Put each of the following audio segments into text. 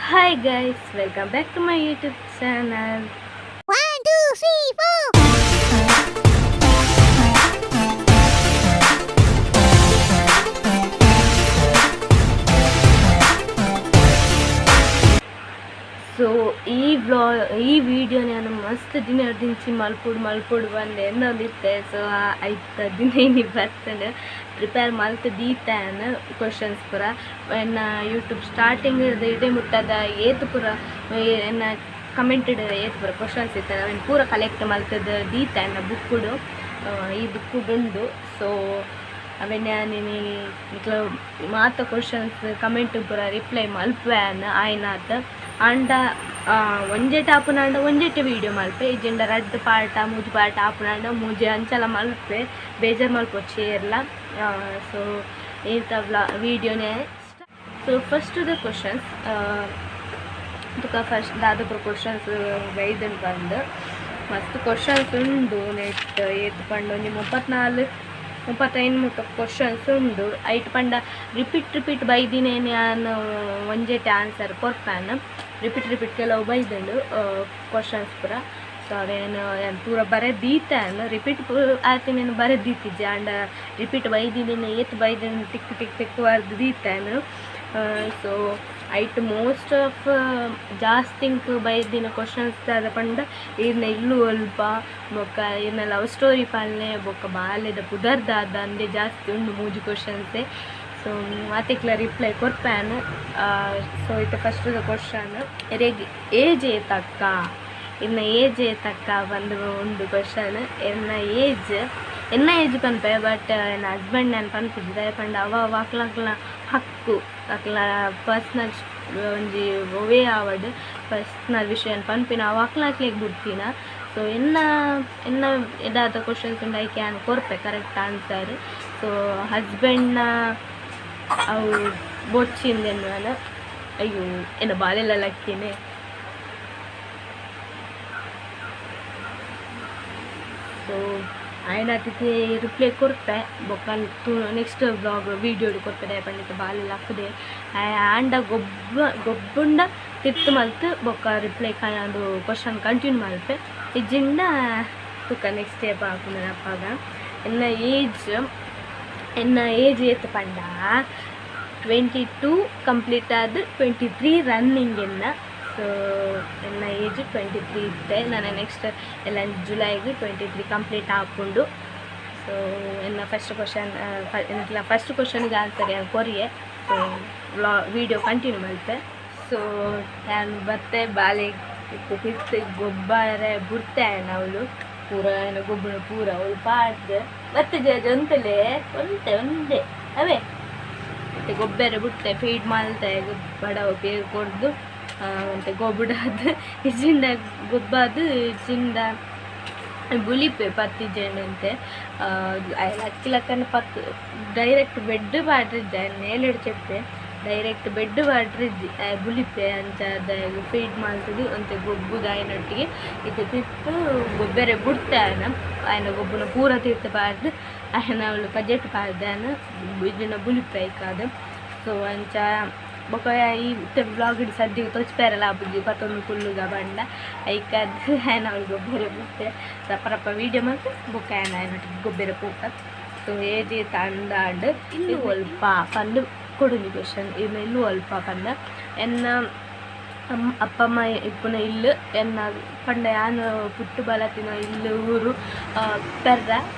Hi guys, welcome back to my YouTube channel. 1, 2, 3, 4. So ಈ vlog ಈ ವಿಡಿಯೋನ ನಾನು ಮಸ್ತ್ ದಿನ ದಿಂಚಿ ಮಲ್ಪೊಡು ಮಲ್ಪೊಡು ಬಂದೆ ಎನ್ನೊಂದಿತ್ತೆ. ಸೊ ಐತ ದಿನ ಇನಿ ಬರ್ತೇನೆ ಪ್ರಿಪೇರ್ ಮಲ್ತ್ ದೀತಾನ ಕ್ವಶನ್ಸ್ ಪೂರ. ಎನ್ನ ಯೂಟ್ಯೂಬ್ ಸ್ಟಾರ್ಟಿಂಗ್ ಇಡೇ ಮುಟ್ಟದ ಏತ್ ಪೂರ ಎನ್ನ ಕಮೆಂಟೆಡ್ ಏತ್ ಪೂರ ಕ್ವಶನ್ಸ್ ಇತ್ತ ಅವೆನ್ ಪೂರ ಕಲೆಕ್ಟ್ ಮಲ್ತದ ದೀತಾನ ಬುಕ್ಕುಡು. ಈ ಬುಕ್ಕುಡು ಉಂಡು. ಸೊ ಅವೆನ್ ಯಾನಿನಿ ನಿಕ್ಲ ಮಾತ ಕ್ವಶನ್ಸ್ ಕಮೆಂಟ್ ಪೂರ ರಿಪ್ಲೈ ಮಲ್ಪುವೆ ಆಯ್ನಾತ್. ಆಂಡ ಒಂಜೆಟ್ ಆಪುನಾಂಡ ಒಂಜೆಟ್ ವೀಡಿಯೋ ಮಲ್ಪೆ, ಇಜ್ಜಿಂಡ ರಡ್ಡ್ ಪಾರ್ಟ ಮೂಜಿ ಪಾರ್ಟ ಆಪುನಾಂಡ ಮೂಜಿ ಅಂಚಲ ಮಲ್ಪೆ, ಬೇಜಾರ್ ಮಲ್ಪೊಚ್ಚಿ ಏರ್ಲ. ಸೊ ಈತ ವೀಡಿಯೋನೇ. ಸೊ ಫಸ್ಟ್ the questions ತುಕ ಫಸ್ಟ್ ದಾದ ಪೂರ ಕ್ವಶನ್ಸ್ ಬೈದನ್ ಬಂದು ಮಸ್ತ್ ಕ್ವಶನ್ಸ್ ಉಂಡು. ನೆಟ್ ಏತ್ ಪಂಡ ಒಂಜಿ 34 35 ಮುಟ್ಟ ಕ್ವಶನ್ಸ್ ಉಂಡು. ಐಟ್ ಪಂಡ ರಿಪೀಟ್ ರಿಪೀಟ್ ಬೈದಿನೇನು ಯಾನ್ ಒಂಜೆಟ್ ಆನ್ಸರ್ ಕೊರ್ಪಾನ. ರಿಪೀಟ್ ರಿಪೀಟ್ ಕೆಲವು ಬೈದುಂಡು ಕ್ವಶನ್ಸ್ ಪೂರ. ಸೊ ಅವೇನು ಯಾನ್ ಪೂರ ಬರೆದೀತಾನ, ರಿಪೀಟ್ ಆತಿನೇನು ಬರೆದೀತಿಜ್ಜಿ. ಆಂಡ ರಿಪೀಟ್ ಬೈದಿನೇನು ಏತ್ ಬೈದಿನ ಟಿಕ್ ಟಿಕ್ ಟಿಕ್ ಬರ್ದು ದೀತಾನ. ಸೊ ಐಟ್ ಮೋಸ್ಟ್ ಆಫ್ ಜಾಸ್ತಿ ಬೈದಿನ ಕ್ವಶನ್ಸ್ ದಾದ ಪಂಡ ಈರ್ನ ಇಲ್ಲು ಒಲ್ಪ ಬೊಕ್ಕ ಈರ್ನ ಲವ್ ಸ್ಟೋರಿ ಪಲ್ಲೆ ಬೊಕ್ಕ ಬಾಲೆದ ಪುದರ್ ದಾದ ಅಂದೆ ಜಾಸ್ತಿ ಉಂಡು ಮೂಜಿ ಕ್ವಶನ್ಸೆ. ಸೊ ಮಾತೆಕ್ಲ ರಿಪ್ಲೈ ಕೊರ್ಪಾನ್. ಸೊ ಇತ್ತೆ ಫಸ್ಟ್ ಕ್ವಶನ್, ಎರೆಗ್ ಏಜ್ ಏತಕ್ಕ, ಇನ್ನ ಏಜ್ ಏತಕ್ಕ ಬಂದು ಉಂಡು ಕ್ವಶನ್. ಎನ್ನ ಏಜ್ ಎನ್ನ ಏಜ್ ಪನ್ಪೆ, ಬಟ್ ಎನ್ನ ಹಸ್ಬೆಂಡ್ ನಾನು ಪನ್ಪುಜಿ. ದಾಯೆ ಪಂಡ ಅವ ಅವ ಅಕ್ಲ ಹಕ್ಕು, ಅಕ್ಲ ಪರ್ಸ್ನಲ್ ಒಂಜಿ ಒವೇ ಆವಡ್ ಪರ್ಸ್ನಲ್ ವಿಷಯನ್ ಪನ್ಪಿನ ಅವ ಅಕ್ಲ ಅಕ್ಲೆಗ್ ಬುಡ್ತಿನ. ಸೊ ಎನ್ನ ಎನ್ನ ದಾದ ಕ್ವಶನ್ಸ್ ಉಂಡು ಐಕೆ ಯಾನ್ ಕೊರ್ಪೆ ಕರೆಕ್ಟ್ ಆನ್ಸರ್. ಸೊ ಹಸ್ಬೆಂಡ್ನ ಅವು ಬೊಚ್ಚಿಂದೆನ್ನುವನ. ಅಯ್ಯೋ ಎನ್ನ ಬಾಲೆಲ್ಲ ಲಕ್ಕಿನೆ. ಸೊ ಆಯ್ನ ತಿಥಿ ರಿಪ್ಲೈ ಕೊರ್ಪೆ ಬೊಕ್ಕ ನೆಕ್ಸ್ಟ್ ವ್ಲಾಗ್ ವೀಡಿಯೋಡು ಕೊರ್ಪೆ. ದಾಯೆ ಪಂಡ ಬಾಲೆ ಲಕ್ಕುದೆ ಆಂಡ ಗೊಬ್ಬ ಗೊಬ್ಬುಂಡ ತಿರ್ತ್ ಮಲ್ತ್ ಬೊಕ್ಕ ರಿಪ್ಲೈ ಅದು ಕ್ವಶನ್ ಕಂಟಿನ್ಯೂ ಮಲ್ಪೆ. ಇಜ್ಜಿಂಡ ತುಕ ನೆಕ್ಸ್ಟ್ ಸ್ಟೆಪ್ ಆಪುಂಡು ಅಪಗ. ಎನ್ನ ಏಜ್ ಎನ್ನ ಏಜ್ ಏತ್ ಪಂಡ 22 ಕಂಪ್ಲೀಟ್ ಆದ್ 23 ರನ್ನಿಂಗ್ ಎನ್ನ. ಸೊ ಎನ್ನ ಏಜ್ 23 ಇತ್ತೆ. ನಾನು ನೆಕ್ಸ್ಟ್ ಎಲ್ಲ ಜುಲೈಗೆ 23 ಕಂಪ್ಲೀಟ್ ಆಪುಂಡು. ಸೊ ಎನ್ನ ಫಸ್ಟ್ ಕ್ವಶನ್ ಫಸ್ಟ್ ಕ್ವಶನ್ಗೆ ಆನ್ಸರ್ ಯಾನ್ ಕೊರಿಯೆ. ಸೊ ವೀಡಿಯೋ ಕಂಟಿನ್ಯೂ ಮಲ್ಪೆ. ಸೊ ಯಾನ್ ಬತ್ತೆ ಬಾಲೆ ಪಿರ್ತ್ ಗೊಬ್ಬರ ಬುಡ್ತೆ ಅವಳು ಪೂರ ಏನ ಗೊಬ್ಬರ ಪೂರ ಅವಳು ಪಾಡ್ದು ಬತ್ತೆ ಜೊಂತಲೆ ಒಂತೆ ಒಂದೇ ಅವೇ ಮತ್ತೆ ಗೊಬ್ಬರ ಬುಡ್ತೆ ಫೀಡ್ ಮಲ್ತೆ ಬಡವ ಪೇರು ಕೊರ್ದು ಒಂತೆ ಗೊಬ್ಬುಡಾದ್ ಇಜ್ಜಿಂಡ ಗೊಬ್ಬಾದ್ ಇಜ್ಜಿಂಡ ಬುಲಿಪೆ ಪತ್ತಿಜೆಂಡಂತೆ ಲಕ್ಕಿ ಲಕ್ಕನ ಪತ್ತು ಡೈರೆಕ್ಟ್ ಬೆಡ್ ಪಾಡ್ರಿಜ್ಜಿ ನೇಲೆಡ್ ಚೆಪ್ಪೆ ಡೈರೆಕ್ಟ್ ಬೆಡ್ ಪಾಡ್ರಿಜ್ಜಿ ಬುಲಿಪೆ ಅಂಚ ಫೀಡ್ ಮಲ್ತುದು ಒಂತೆ ಗೊಬ್ಬುದು ಆಯ್ನೊಟ್ಟಿಗೆ ಇತ್ತೆ ತಿರ್ತು ಗೊಬ್ಬೆರೆ ಬುಡ್ತೆ ಆಯನ ಆಯ್ನ ಗೊಬ್ಬುನ ಪೂರ ತಿರ್ತು ಪಾಡ್ದು ಆಯನ ಅವಳು ಪಜೆಟ್ ಪಾಡ್ದೆ ಆಯನ ಇಜ್ಜಿಂಡ ಬುಲಿಪೆ ಐಕಾದ್. ಸೊ ಅಂಚ ಬೊಕ ಈ ಇತ್ತೆ ವ್ಲಾಗ್ ಸದ್ಯಗ್ ತೋಜ್ಪೆರೆಲ ಆಪುಜಿ ಪತ್ತೊಂದು ಕುಲ್ಲುಗ ಪಂಡ ಐಕಾದ್ ಆಯನ ಅವಳು ಗೊಬ್ಬೆರೆ ಬುಡ್ತೆ ರಪ್ಪ ರಪ್ಪ ವೀಡಿಯೋ ಮಲ್ತ್ ಬೊಕ್ಕ ಆಯನ ಆಯ್ನೊಟ್ಟಿಗೆ ಗೊಬ್ಬೆರೆ ಪೋಪ. ಸೊ ಏಜ್ ಅಂದಾಂಡ್ ಇಲ್ಲು ಒಲ್ಪ ಪಂದ್ ಕೊಡುಂಜಿ ಕ್ವಶನ್. ಇನ್ನು ಇಲ್ಲು ಒಲ್ಪ ಪಂಡ ಎನ್ನ ಅಪ್ಪಮ್ಮ ಇಪ್ಪುನ ಇಲ್ಲು ಎನ್ನ ಪಂಡ ಯಾನ್ ಪುಟ್ಟು ಬಲತಿನ ಇಲ್ಲು ಊರು ಪೆರ್ರ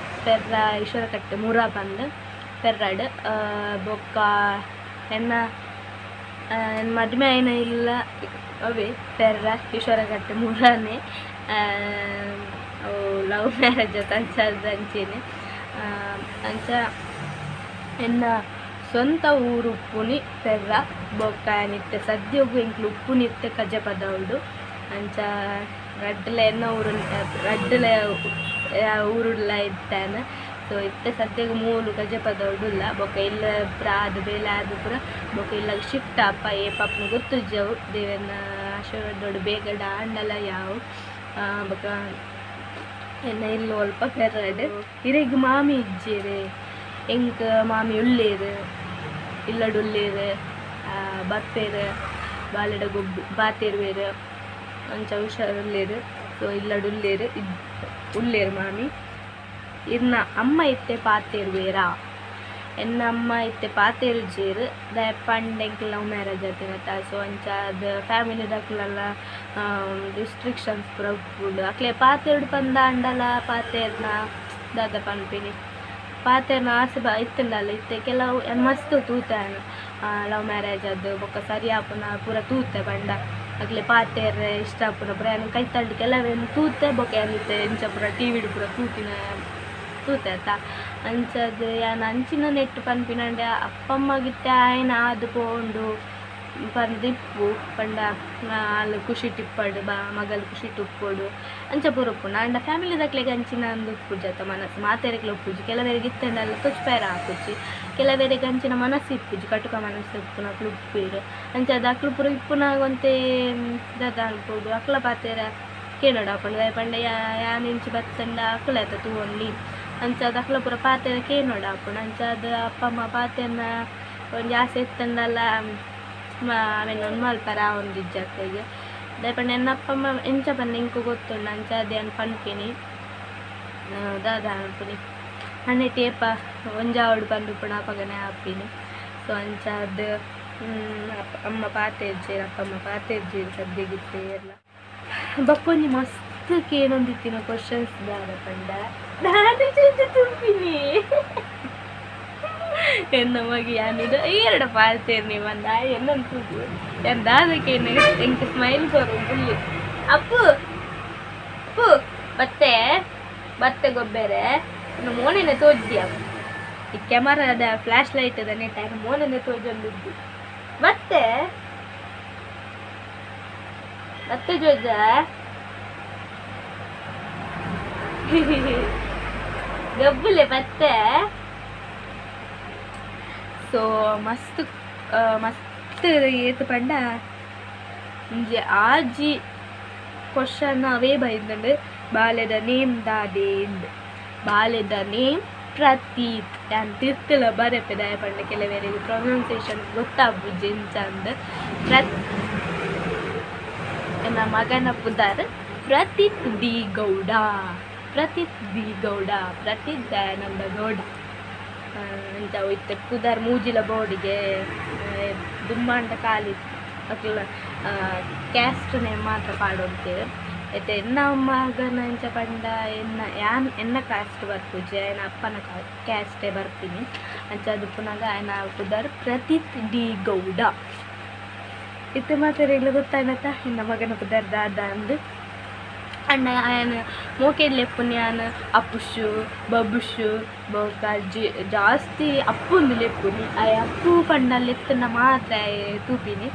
ಪೆರ್ರ ಈಶ್ವರಕಟ್ಟೆ ಮುರ ಪಂದ್ ಪೆರ್ರಡ್. ಬೊಕ್ಕ ಎನ್ನ ಎನ್ನ ಮದ್ಮೆ ಆಯಿನ ಇಲ್ಲ ಅವೇ ಪೆರ್ರ ಈಶ್ವರಕಟ್ಟೆ ಮುರಾನೆ. ಅವು ಲವ್ ಮ್ಯಾರೇಜ್ ಅಂಚ ಅಂಚೆನೆ ಅಂಚ ಎನ್ನ ಸ್ವಂತ ಊರು ಉಪ್ಪುನಿ ಪೆರ್ರ. ಬೊಕ್ಕ ಇತ್ತೆ ಸದ್ಯೊಗು ಎಂಕ್ಲು ಉಪ್ಪುನಿ ಇತ್ತೆ ಕಜಪದವುಡು. ಅಂಚ ರಡ್ಡ್ಲ ಎನ್ನ ಊರು ರಡ್ಡ್ಲ ಊರುಡ್ಲ ಇತ್ತಾನ. ಸೊ ಇತ್ತೆ ಸದ್ಯಗ್ ಮೂಲು ಕಜಪದವುಡುಲ್ಲ. ಬೊಕ್ಕ ಇಲ್ಲ ಪೂರ ಆದ್ ಬೇಲೆ ಆದ್ ಪೂರ ಬೊಕ್ಕ ಇಲ್ಲಗ್ ಶಿಫ್ಟ್ ಆಪ ಏಪ ಆಪುನ ಗೊತ್ತುಜ್ಜಿ ಅವು. ದೇವೆರ್ನ ಆಶೀರ್ವಾದೊಡು ಬೇಗಡ್ ಆಂಡಲ ಯಾವು. ಬೊಕ್ಕ ಎನ್ನ ಇಲ್ಲು ಒಲ್ಪ ಪೆರ್ರಡ್. ಇರೆಗ್ ಮಾಮಿ ಇಜ್ಜೆರ್, ಎಂಕ್ ಮಾಮಿ ಉಲ್ಲೆರ್, ಇಲ್ಲಡ್ ಉಲ್ಲೆರ್, ಬರ್ಪೆರ್. ಬಾಲೆಡ ಗೊಬ್ಬು ಬಾತೆರುವೆರ್ ಅಂಚ ಹುಷಾರುಲ್ಲೆರ್. ಸೊ ಇಲ್ಲಡ್ ಉಲ್ಲೆರ್ ಉಲ್ಲೆರ್ ಮಾಮಿ. ಇರ್ನ ಅಮ್ಮ ಇತ್ತೆ ಪಾತೆರುವೆರಾ? ಎನ್ನ ಅಮ್ಮ ಇತ್ತೆ ಪಾತೆರುಜೆರ್. ದಾಯೆ ಪಂಡ ಎಂಕ್ ಲವ್ ಮ್ಯಾರೇಜ್ ಆತಿನತ. ಸೊ ಅಂಚಾದ್ ಫ್ಯಾಮಿಲಿದಕ್ಲೆಲ್ಲ ರಿಸ್ಟ್ರಿಕ್ಷನ್ಸ್ ಪೂರ ಉಪ್ಪುಂಡು. ಅಕ್ಲೆ ಪಾತೆರೊಡು ಪಂದಾಂಡಲ ಪಾತೆರ್ನ ದಾದ ಪನ್ಪಿನಿ, ಪಾತೆರ್ನ ಆಸೆ ಬ ಇತ್ತುಂಡಲ್ಲ. ಇತ್ತೆ ಕೆಲವು ಯಾನ್ ಮಸ್ತ್ ತೂತೆ, ಯಾನ್ ಲವ್ ಮ್ಯಾರೇಜ್ ಆದ್ ಬೊಕ್ಕ ಸರಿ ಆಪುನ ಪೂರ ತೂತೆ. ಪಂಡ ಅಕ್ಲೆ ಪಾತೆರ್ರೆ ಇಷ್ಟ ಆಪುನ ಪೂರ ಯಾನ್ ಕೈತಲ್ಡ್ ಕೆಲವೆನ್ ತೂತೆ. ಬೊಕ್ಕ ಯಾನ್ ಇತ್ತೆ ಇಂಚ ಪೂರ ಟಿ ವಿಡ್ ಪೂರ ತೂತಿನ ತೂತೆ ಅತ್ತ. ಅಂಚಾದ್ ಯಾನ್ ಅಂಚಿನ ನೆಟ್ ಪನ್ಪಿನಂಡ ಅಪ್ಪಮ್ಮಗಿತ್ತೆ ಆಯನ ಆದ್ ಪೋಂಡು ಪಂದ್ ಇಪ್ಪು. ಪಂಡ ಆಲ್ ಖುಷಿಟ್ ಇಪ್ಪಡ್, ಬಾ ಮಗಲ್ ಖುಷಿಟ್ ಉಪ್ಪೊಡು, ಅಂಚ ಪೂರ ಉಪ್ಪುಂಡು. ಆಂಡ ಫ್ಯಾಮಿಲಿದಕ್ಲೆಗ್ ಅಂಚಿನ ಅಂದ್ ಉಪ್ಪುಜಿ ಅತ್ತ. ಮನಸ್ಸು ಮಾತೆರೆಗ್ಲ ಉಪ್ಪುಜಿ. ಕೆಲವೆರೆಗ್ ಇತ್ತ್ಂಡಲ ತೊಜ್ಪಾಯೆರೆ ಆಪುಜಿ. ಕೆಲವೆರೆಗ್ ಅಂಚಿನ ಮನಸ್ಸು ಇಪ್ಪುಜಿ. ಕಟುಕ ಮನಸ್ಸು ಇಪ್ಪುನಕ್ಲು ಉಪ್ಪುವೆರ್. ಅಂಚಾದ್ ಅಕ್ಲು ಪೂರ ಇಪ್ಪುನಾಗ ಒಂತೆ ದಾದ ಅನ್ಪೊಡು, ಅಕ್ಲ ಪಾತೆರ ಕೇನೊಡು ಆಪುಂಡು. ದಾಯೆ ಪಂಡ ಯಾನ್ ಇಂಚಿ ಬತ್ತುಂಡ ಅಕುಲೆ ಅತ್ತ ತೂವೊನ್ಲಿ. ಅಂಚಾದ್ ಅಕ್ಲ ಪೂರ ಪಾತೆರ ಕೇನೊಡು ಆಪುಂಡು. ಅಂಚಾದ್ ಅಪ್ಪ ಅಮ್ಮ ಪಾತೆರ್ನ ಒಂಜಿ ಆಸೆ ಇತ್ತುಂಡಲ ಅವೆನ್ ಒಂದ್ ಮಲ್ಪರೆ ಆವೊಂದಿಜ್ಜಿ ಅಕ್ಲೆಗ್. ದಾಯೆ ಪಂಡ ಎನ್ನ ಅಪ್ಪ ಅಮ್ಮ ಎಂಚ ಪಂದ್ ಎಂಕ್ ಗೊತ್ತುಂಡು. ಅಂಚಾದ್ ಯಾನ್ ಪನ್ಪಿನಿ ದಾದ ಅನ್ಪುನಿ, ಅಣ್ಣೆ ಏಪ ಒಂಜಾವೊಡು ಪಂದ್ ಉಪ್ಪುಂಡು ಅಪಗನೆ ಆಪಿನಿ. ಸೊ ಅಂಚಾದ್ ಅಪ್ಪ ಅಮ್ಮ ಪಾತೆರ್ಜೆರ್, ಅಪ್ಪ ಅಮ್ಮ ಪಾತೆರ್ಜೆರ್ ಸದ್ಯಗ್ ಇತ್ತೆ ಏರ್ಲ. ಬೊಕ್ಕೊಂಜಿ ಮಸ್ತ್ ಕೇನೊಂದಿತ್ತಿನ ಕ್ವಶನ್ಸ್ ದಾದ ಪಂಡ, ದಾದ ಚೇಂಜ್ ತೂಪಿನಿ ಎನ್ನ ಮಗೆ ಯಾನಿದ ಏರಡ ಪಾತೆರ್ನಿ ಪಂದ ಎನ್ನನ್ ತೂಪು. ಯಾನ್ ದಾದ ಕೇನ ಎಂಕ್ ಸ್ಮೈಲ್ ಕೊರು ಬುಲ್ಲಿ. ಅಪ್ಪು ಅಪ್ಪು ಬತ್ತೆ ಬತ್ತೆ ಗೊಬ್ಬೆರೆ ಮೋನೆನೆ ತೋಜ್ದಿ ಅಪ್ಪು. ಈ ಕ್ಯಾಮರಾದ ಫ್ಲಾಶ್ ಲೈಟ್ ದ ನೆಟ್ ಆಯ್ನ ಮೋನೆನೆ ತೋಜೊಂದಿದ್ದಿ. ಬತ್ತೆ ಬತ್ತೆ ಜೋಜ ಗಬ್ಬುಲೆ ಬತ್ತೆ. ಸೊ ಮಸ್ತ್ ಮಸ್ತ್ ಏತ್ ಪಂಡ ಒಂಜಿ ಆಜಿ ಕ್ವಶನ್ ಅವೇ ಬೈದ್ಂಡ್. ಬಾಲೆದ ನೇಮ್ ದಾದೆ? ಬಾಲೆದ ನೇಮ್ ಪ್ರತೀತ್. ಯಾನ್ ತಿರ್ತುಲ ಬರೆಪೆ. ದಾಯೆ ಪಂಡ ಕೆಲವೆರೆಗ್ ಪ್ರೊನೌನ್ಸಿಯೇಷನ್ ಗೊತ್ತಾಪುಜಿ ಎಂಚ ಅಂದ್. ಎನ್ನ ಮಗನ ಪುದರ್ ಪ್ರತೀತ್ ಡಿ ಗೌಡ. ಪ್ರತೀತ್ ಡಿ ಗೌಡ, ಪ್ರತೀತ್ ದಯಾನಂದ ಗೌಡ. ಅಂಚ ಅವು ಇತ್ತೆ ಪುದರ್ ಮೂಜಿಲ ಬೋರ್ಡಿಗೆ ದುಂಬಾಂಡ ಖಾಲಿ ಅಕ್ಲ್ನ ಕ್ಯಾಸ್ಟ್ ನೇಮ್ ಮಾತ್ರ ಪಾಡೊಂತೆರ್. ಇತ್ತೆ ಎನ್ನ ಮಗನ ಎಂಚ ಪಂಡ ಎನ್ನ ಯಾನ್ ಎನ್ನ ಕ್ಯಾಸ್ಟ್ ಬರ್ಪುಜಿ, ಆಯನ ಅಪ್ಪನ ಕ್ಯಾಸ್ಟೇ ಬರ್ಪಿನಿ. ಅಂಚಾದ್ ಉಪ್ಪುನಗ ಆಯನ ಪುದರ್ ಪ್ರತೀತ್ ಡಿ ಗೌಡ. ಇತ್ತೆ ಮಾತೆರೆಗ್ಲ ಗೊತ್ತಾಯ್ನತ ಎನ್ನ ಮಗನ ಪುದರ್ ದಾದ ಅಂದ್. ಅಂಡ ಆಯನ್ ಮೋಕೆಡ್ ಲೆಪ್ಪುನಿ ಯಾನ್ ಅಪ್ಪುಶು ಬಬ್ಬುಶು ಬೊಕ್ಕ ಜಾಸ್ತಿ ಅಪ್ಪುಂದು ಲೆಪ್ಪುನಿ. ಆಯೆ ಅಪ್ಪು ಪಂಡ ಲೆತ್ತುಂಡ ಮಾತ್ರ ಆಯೆ ತೂಪಿನಿ.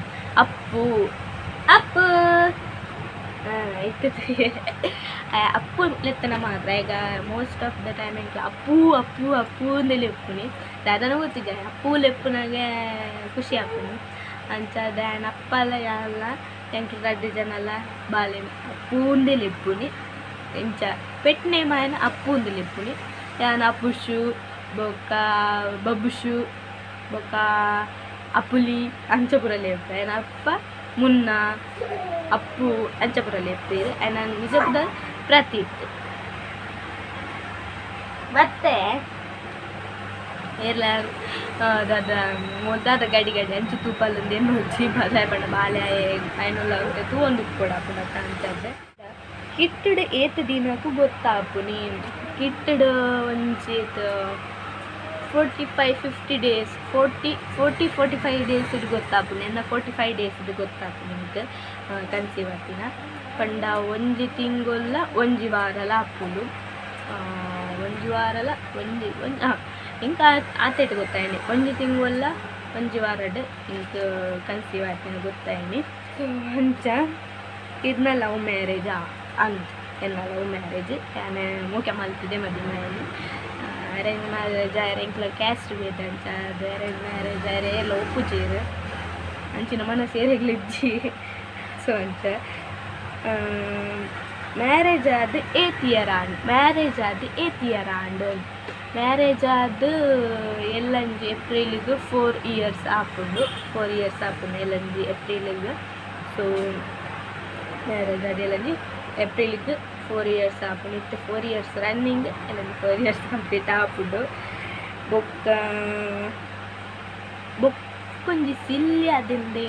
ಅಪ್ಪು ಅಪ್ಪು ಇತ್ತೆ ಆಯೆ ಅಪ್ಪು ಲೆತ್ತುಂಡ ಮಾತ್ರ. ಈಗ ಮೋಸ್ಟ್ ಆಫ್ the time ಎಂಕ್ಲ ಅಪ್ಪು ಅಪ್ಪು ಅಪ್ಪು ಅಂದೇ ಲೆಪ್ಪುನಿ. ದಾದನ ಗೊತ್ತಿಜ್ಜಿ, ಆಯೆ ಅಪ್ಪು ಲೆಪ್ಪುನಾಗೆ ಖುಷಿ ಆಪುಂಡು. ಅಂಚಾದ್ ಆಯನ ಅಪ್ಪಲ ಯಾನ್ಲ ಎಂಕ್ಲ ರಡ್ಡ್ ಜನಲ ಬಾಲೆನ್ ಅಪ್ಪು ಅಂದೇ ಲೆಪ್ಪುನಿ. ಎಂಚ ಪೆಟ್ ನೇಮ್ ಆಯನ ಅಪ್ಪು ಅಂದ್ ಲೆಪ್ಪುನಿ. ಯಾನ್ ಅಪ್ಪುಶು ಬೊಕ್ಕ ಬಬ್ಬುಶು ಬೊಕ್ಕ ಅಪ್ಪುಲಿ ಅಂಚ ಪೂರ ಲೆಪ್ಪೆ. ಆಯನ ಅಪ್ಪ ಮುನ್ನ ಅಪ್ಪು ಅಂಚ ಪೂರ ಲೆಪ್ಪೆರ್. ಆಯನ ನಿಜ ಪುದರ್ ಪ್ರತೀತ್. ಬತ್ತೆ ಏರ್ಲ ದಾದ ದಾದ ಗಡಿ ಗಡಿ ಅಂಚಿ ತೂಪಲ್ ಎನ್ನುಜ್ಜಿ. ದಾಯೆ ಪಂಡ ಬಾಲೆ ಆಯೆ ಆಯನುಲ ಒಂತೆ ತೂವೊಂದು ಉಪ್ಪೊಡಾಪುಂಡತ್ತ. ಅಂಚಾದ್ ಕಿಟ್ಟುಡು ಏತ್ ದಿನಕ್ಕು ಗೊತ್ತಾಪುನಿ? ಕಿಟ್ಟುಡು ಒಂಜಿ ಏತ್ 45 50 ಡೇಸ್, 40 40 45 ಡೇಸ್ ಗೊತ್ತಾಪುನಿ. ಎನ್ನ 45 ಡೇಸ್ ಗೊತ್ತಾಪುನಿ ಎಂಕ್ ಕನ್ಸೀವ್ ಆತಿನ. ಪಂಡ ಒಂಜಿ ತಿಂಗೊಲ್ಲ ಒಂಜಿ ವಾರಲ ಆಪುಂಡು. ಒಂಜಿ ವಾರಲ ಒಂಜಿ ಒಂಜಿ ಎಂಕ್ ಆತೇಟ್ ಗೊತ್ತಾಯಿನಿ. ಒಂಜಿ ತಿಂಗೊಲ್ಲ ಒಂಜಿ ವಾರಡ್ ಎಂಕ್ ಕನ್ಸೀವ್ ಆತಿನ ಗೊತ್ತಾಯಿನಿ. ಸೊ ಅಂಚ ಇರ್ನ ಲವ್ ಮ್ಯಾರೇಜಾ ಅಂದ್? ಎನ್ನ ಲವ್ ಮ್ಯಾರೇಜ್. ಯಾನ್ ಮೋಕೆ ಮಲ್ತಿದೆ ಮದಿಮೆ. ಅರೇಂಜ್ ಮ್ಯಾರೇಜ್ ಆಯೆರೆ ಎಂಕ್ಲ ಕ್ಯಾಸ್ಟ್ ಬೇತೆ. ಅಂಚ ಅದು ಅರೇಂಜ್ ಮ್ಯಾರೇಜ್ ಆಯೆರೆ ಏರ್ಲ ಒಪ್ಪುಜೆರ್. ಅಂಚಿನ ಮನಸ್ಸು ಏರೆಗ್ಲ ಇಜ್ಜಿ. ಸೊ ಅಂಚ ಮ್ಯಾರೇಜ್ ಆದ್ ಏತ್ ಇಯರ್ ಆಂಡ್? ಮ್ಯಾರೇಜ್ ಆದ್ ಏತ್ ಇಯರ್ ಆಂಡ್? ಮ್ಯಾರೇಜ್ ಆದ್ ಎಲ್ಲಂಜಿ ಏಪ್ರಿಲ್ಗ್ 4 ಇಯರ್ಸ್ ಆಪುಂಡು. 4 ಇಯರ್ಸ್ ಆಪುಂಡು ಎಲ್ಲಂಜಿ ಏಪ್ರಿಲ್ಗ್. ಸೊ ಮ್ಯಾರೇಜ್ ಆದ್ ಎಲ್ಲಂಜಿ ಏಪ್ರಿಲ್ಗ್ 4 ಇಯರ್ಸ್ ಆಪುಂಡು. ಇತ್ತೆ 4 ಇಯರ್ಸ್ ರನ್ನಿಂಗ್, ಎಲ್ಲಂಜಿ 4 ಇಯರ್ಸ್ ಕಂಪ್ಲೀಟ್ ಆಪುಂಡು. ಬೊಕ್ಕ ಬೊಕ್ಕೊಂಜಿ ಸಿಲ್ಲಿ ಆದಿಂದೆ,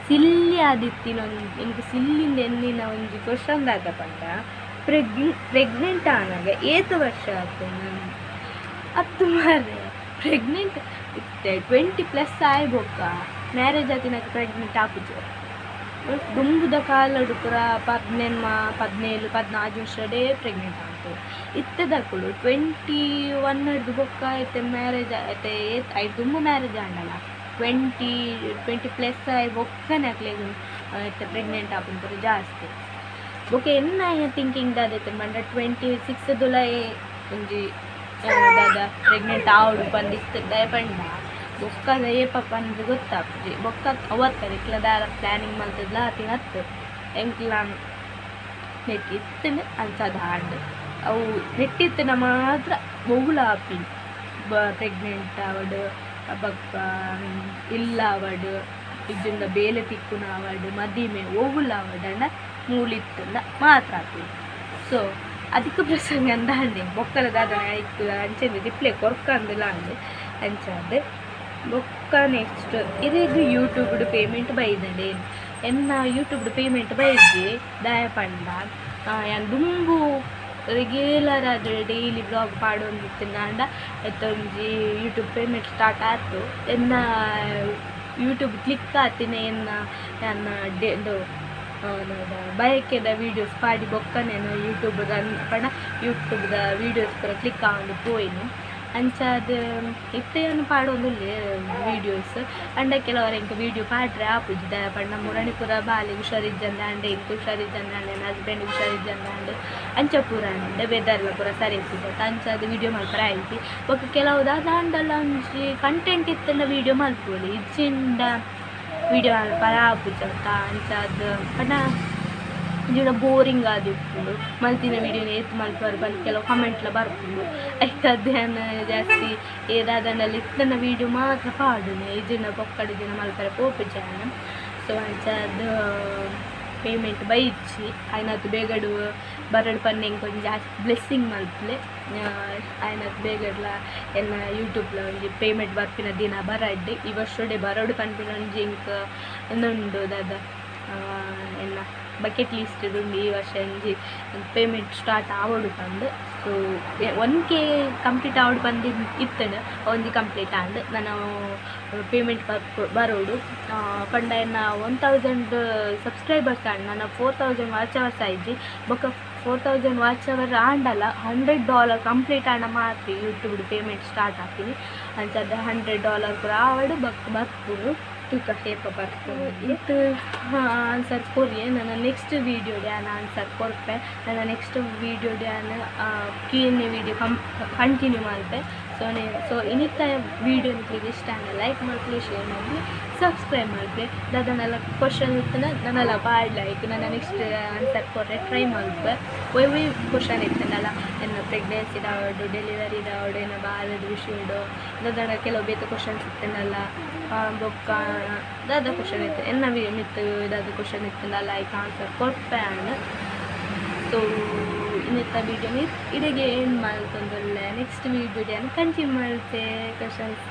ಸಿಲ್ಲಿ ಆದಿತ್ತಿನ ಒಂಜಿ, ಎಂಕ್ ಸಿಲ್ಲಿಂದ ಎನ್ನಿನ ಒಂಜಿ ಕ್ವಶನ್ ದಾದ ಪಂಡ, ಪ್ರೆಗ್ನೆಂಟ್ ಆನಗ ಏತ್ ವರ್ಷ ಆತುಂಡು? ಅತ್ತು ಮಾರ್ರೆ, ಪ್ರೆಗ್ನೆಂಟ್ ಇತ್ತೆ 20+ ಆಯ್ ಬೊಕ್ಕ ಮ್ಯಾರೇಜ್ ಆತಿನಕ ಪ್ರೆಗ್ನೆಂಟ್ ಆಪುಜಿ. ದುಂಬುದ ಕಾಲಡ್ ಪೂರ 18, 17, 14 ವರ್ಷಡೇ ಪ್ರೆಗ್ನೆಂಟ್ ಆತು. ಇತ್ತೆದಕುಲು 21 ಡ್ದು ಬೊಕ್ಕ ಇತ್ತೆ ಮ್ಯಾರೇಜ್ ಇತ್ತೆ ಏತ್ ಐಟ್ ದುಂಬು ಮ್ಯಾರೇಜ್ ಆಂಡಲ 20, 20+ ಆಯ್ ಬೊಕ್ಕನೆ ಅಕ್ಲೆಗ್ ಇತ್ತೆ ಪ್ರೆಗ್ನೆಂಟ್ ಆಪುನ ಪೂರ ಜಾಸ್ತಿ. ಬೊಕ್ಕ ಎನ್ನ ಥಿಂಕಿಂಗ್ ದಾದ ಇತ್ತುಂಡು ಪಂಡ, 26 ದುಲಾಯಿ ಒಂಜಿ ದಾದ ಪ್ರೆಗ್ನೆಂಟ್ ಆವೊಡು ಪಂದ್ ಇತ್ತು. ದಾಯೆ ಪಂಡ ಬೊಕ್ಕ ಏಪ ಪಂದ್ ಗೊತ್ತಾಪುಜಿ. ಬೊಕ್ಕ ಅವತ್ತ ನಿಕ್ಲ ದಾಲ ಪ್ಲ್ಯಾನಿಂಗ್ ಮಲ್ತುದ್ಲ ಆತಿನತ್ತು. ಎಂಕ್ಲ ನೆಟ್ ಇತ್ತುಂಡು, ಅಂಚಾದ್ ಆಂಡ್. ಅವು ನೆಟ್ಟಿತ್ತಿನ ಮಾತ್ರ ಒವ್ಲ ಆಪಿನಿ ಪ್ರೆಗ್ನೆಂಟ್ ಆವಡ್, ಬೊಕ್ಕ ಇಲ್ಲ್ ಆವಡ್, ಇಜ್ಜಿಂಡ ಬೇಲೆ ತಿಕ್ಕುನ ಆವಡ್, ಮದಿಮೆ ಒವ್ಲ ಆವಡ್, ಆಂಡ ಮೂಲು ಇತ್ತುಂಡ ಮಾತ್ರ ಆಪಿನಿ. ಸೊ ಅಧಿಕ ಪ್ರಸಂಗ ಅಂದಾಂಡೆ ಬೊಕ್ಕಲ ದಾದ ಐಕ್ ಅಂಚನೆ ರಿಪ್ಲೈ ಕೊರ್ಕಂದುಲ ಅಂದ್. ಅಂಚಾದ್ ಬೊಕ್ಕ ನೆಕ್ಸ್ಟ್, ಇರೆಗ್ ಯೂಟ್ಯೂಬ್ಡ್ ಪೇಮೆಂಟ್ ಬೈದಂಡೆ? ಎನ್ನ ಯೂಟ್ಯೂಬ್ಡ್ ಪೇಮೆಂಟ್ ಬೈದ್ಜಿ. ದಾಯೆ ಪಂಡ ಯಾನ್ ದುಂಬು ರೆಗ್ಯುಲರ್ ಆದ್ ಡೈಲಿ ವ್ಲಾಗ್ ಪಾಡೊಂದಿತ್ತಿನಾಂಡ ಒಂಜಿ ಯೂಟ್ಯೂಬ್ ಪೇಮೆಂಟ್ ಸ್ಟಾರ್ಟ್ ಆತು. ಎನ್ನ ಯೂಟ್ಯೂಬ್ ಕ್ಲಿಕ್ ಆತಿನ ಎನ್ನ ಯಾನ್ ಡೆ ಬಯಕೆದ ವೀಡಿಯೋಸ್ ಪಾಡಿ ಬೊಕ್ಕನೇನು ಯೂಟ್ಯೂಬ್ ರನ್ ಪಂಡ ಯೂಟ್ಯೂಬ್ದ ವೀಡಿಯೋಸ್ ಪೂರ ಕ್ಲಿಕ್ ಆವೊಂದು ಪೋಯಿನಿ. ಅಂಚಾದ್ ಇತ್ತೆ ಯಾನ್ ಪಾಡೊಂದುಲ್ಲೆ ವೀಡಿಯೋಸ್. ಅಂಡ ಕೆಲವರ ಎಂಕ್ ವೀಡಿಯೋ ಪಾಡ್ರೆ ಆಪುಜಿ. ದಾಯೆ ಪಂಡ ಮುರಣಿ ಪೂರ ಬಾಲೆಗ್ ಹುಷಾರಿಜ್ಜಂದೆ ಆಂಡ್, ಎಂಕ್ ಹುಷಾರಿಜ್ಜಂದೆ ಆಂಡ್, ಎನ್ನ ಹಸ್ಬೆಂಡ್ ಹುಷಾರಿಜ್ಜಂದೆ ಆಂಡ್, ಅಂಚ ಪೂರ ಆಂಡ್. ವೆದರ್ಲ ಪೂರ ಸರಿ ಇತ್ತಿಜಿ. ಅಂಚಾದ್ ವೀಡಿಯೋ ಮಲ್ಪರೆ ಆಯಿಜಿ. ಬೊಕ್ಕ ಕೆಲವು ದಾದ ಆಂಡಲ ಒಂಜಿ ಕಂಟೆಂಟ್ ಇತ್ತುಂಡ ವೀಡಿಯೋ ಮಲ್ಪೊಲಿ, ಇಜ್ಜಿಂಡ ವೀಡಿಯೋ ಮಲ್ಪರೆ ಆಪುಜಿ ಅತ್ತ. ಅಂಚಾದ್ ಪಂಡ ಜಿಡ ಬೋರಿಂಗ್ ಆದಿಪ್ಪುಂಡು. ಮಲ್ತಿನ ವೀಡಿಯೋನ ಏತ್ ಮಲ್ಪುವರ್ ಪಂದ್ ಕೆಲವು ಕಮೆಂಟ್ಲ ಬರ್ಪುಂಡು. ಐಕಾದ್ ಯಾನ್ ಜಾಸ್ತಿ ಏದಾದಂಡಲ ಇತ್ತನ ವೀಡಿಯೋ ಮಾತ್ರ ಪಾಡುನೆ. ಇಜ್ಜಿಂಡ ಬೊಕ್ಕಡ ದಿನ ಮಲ್ಪರೆ ಪೋಪುಜಿ ಯಾನ್. ಸೊ ಅಂಚಾದ್ ಪೇಮೆಂಟ್ ಬೈಜ್ಜಿ. ಆಯ್ನಾತ್ ಬೇಗಡು ಬರಡ್ ಪನ್ನೆ ಎಂಕ್ ಒಂಜಿ ಜಾಸ್ತಿ ಬ್ಲೆಸ್ಸಿಂಗ್ ಮಲ್ಪುಲೆ. ಆಯ್ನಾತ್ ಬೇಗಡ್ಲ ಎನ್ನ ಯೂಟ್ಯೂಬ್ಲ ಒಂಜಿ ಪೇಮೆಂಟ್ ಬರ್ಪಿನ ದಿನ ಬರಡ್, ಈ ವರ್ಷಡೆ ಬರಡು ಪನ್ಪಿನ ಒಂಜಿ ಎಂಕ್ ಉಂದುಂಡು. ದಾದ, ಎನ್ನ ಬಕೆಟ್ ಲಿಸ್ಟ್ ಉಂಡು, ಈ ವರ್ಷ ಒಂಜಿ ಪೇಮೆಂಟ್ ಸ್ಟಾರ್ಟ್ ಆವೊಡು ಪಂದ್. ಸೊ 1K complete ಆವೊಡು ಪಂದ್ ಇತ್ತುಂಡು, ಒಂಜಿ ಕಂಪ್ಲೀಟ್ ಆಂಡ್. ನನ ಪೇಮೆಂಟ್ ಬರೋಡು ಪಂಡ ಎನ್ನ 1000 ಸಬ್ಸ್ಕ್ರೈಬರ್ಸ್ ಆಂಡ್. ನನ್ನ 4000 ವಾಚ್ ಅವರ್ಸ್ ಆಯ್ಜಿ. ಬೊಕ್ಕ 4000 ವಾಚ್ ಅವರ್ ಆಂಡಲ $100 ಕಂಪ್ಲೀಟ್ ಆಂಡ ಮಾತ್ರ ಯೂಟ್ಯೂಬ್ ಪೇಮೆಂಟ್ ಸ್ಟಾರ್ಟ್ ಆಪಿನಿ. ಅಂಚಾದ್ $100 ಪೂರ ಆವಡ್, ಬೊಕ್ಕ ಬರ್ಪುಂಡು. ತೂಕ ಏಪ ಬರ್ಪುಂಡು. ಇತ್ ಆನ್ಸರ್ ಕೊರಿಯೆ. ನನ್ನ ನೆಕ್ಸ್ಟ್ ವೀಡಿಯೋಡ್ ಯಾನ್ ಆನ್ಸರ್ ಕೊರ್ಪೆ. ನನ್ನ ನೆಕ್ಸ್ಟ್ ವೀಡಿಯೋಡ್ ಯಾನ್ ಕ್ಯೂ ಎನ್ ಎ ವೀಡಿಯೋ ಕಂಟಿನ್ಯೂ ಮಲ್ಪೆ. ಸೊ ಸೊ ಇನಿತ ವೀಡಿಯೋ ನಿಕ್ಲೆಗ್ ಇಷ್ಟ ಆಂಡ ಲೈಕ್ ಮಲ್ಪುಲೆ, ಶೇರ್ ಮಲ್ಪುಲೆ, ಸಬ್ಸ್ಕ್ರೈಬ್ ಮಲ್ಪುಲೆ. ದಾದನಲ ಕ್ವಶನ್ ಇತ್ತುಂಡ ನನಲ ಪಾಡ್ಲೆ. ಐಕ್ ನನ್ನ ನೆಕ್ಸ್ಟ್ ಆನ್ಸರ್ ಕೊರ್ರೆ ಟ್ರೈ ಮಲ್ಪೆ. ಒಯ್ ಒಯ್ ಕ್ವಶನ್ ಇತ್ತುಂಡಲ, ಎನ್ನ ಪ್ರೆಗ್ನೆನ್ಸಿದ ಆವಡ್, ಡೆಲಿವರಿದ ಆವಡ್, ಎನ್ನ ಬಾಲೆದ ವಿಷಯಡ್ ದಾದನ ಕೆಲವು ಬೇತೆ ಕ್ವಶನ್ಸ್ ಇತ್ತುಂಡಲ, ಬೊಕ್ಕ ದಾದ ಕ್ವಶನ್ ಇತ್ತು, ಎನ್ನ ಮಿತ್ತ್ ದಾದ ಕ್ವಶನ್ ಇತ್ತುಂಡಲ ಐಕ್ ಆನ್ಸರ್ ಕೊರ್ಪೆ ಯಾನ್. ಸೊ ಇನ್ನಿತ್ತ ವೀಡಿಯೋನ ಇಡೆಗೆ ಎಂಡ್ ಮಲ್ತೊಂದುಲ್ಲೆ. ನೆಕ್ಸ್ಟ್ ವೀಡಿಯೋ ಯಾನ್ ಕಂಟಿನ್ಯೂ ಮಲ್ತೆ ಕ್ವಶನ್ಸ್.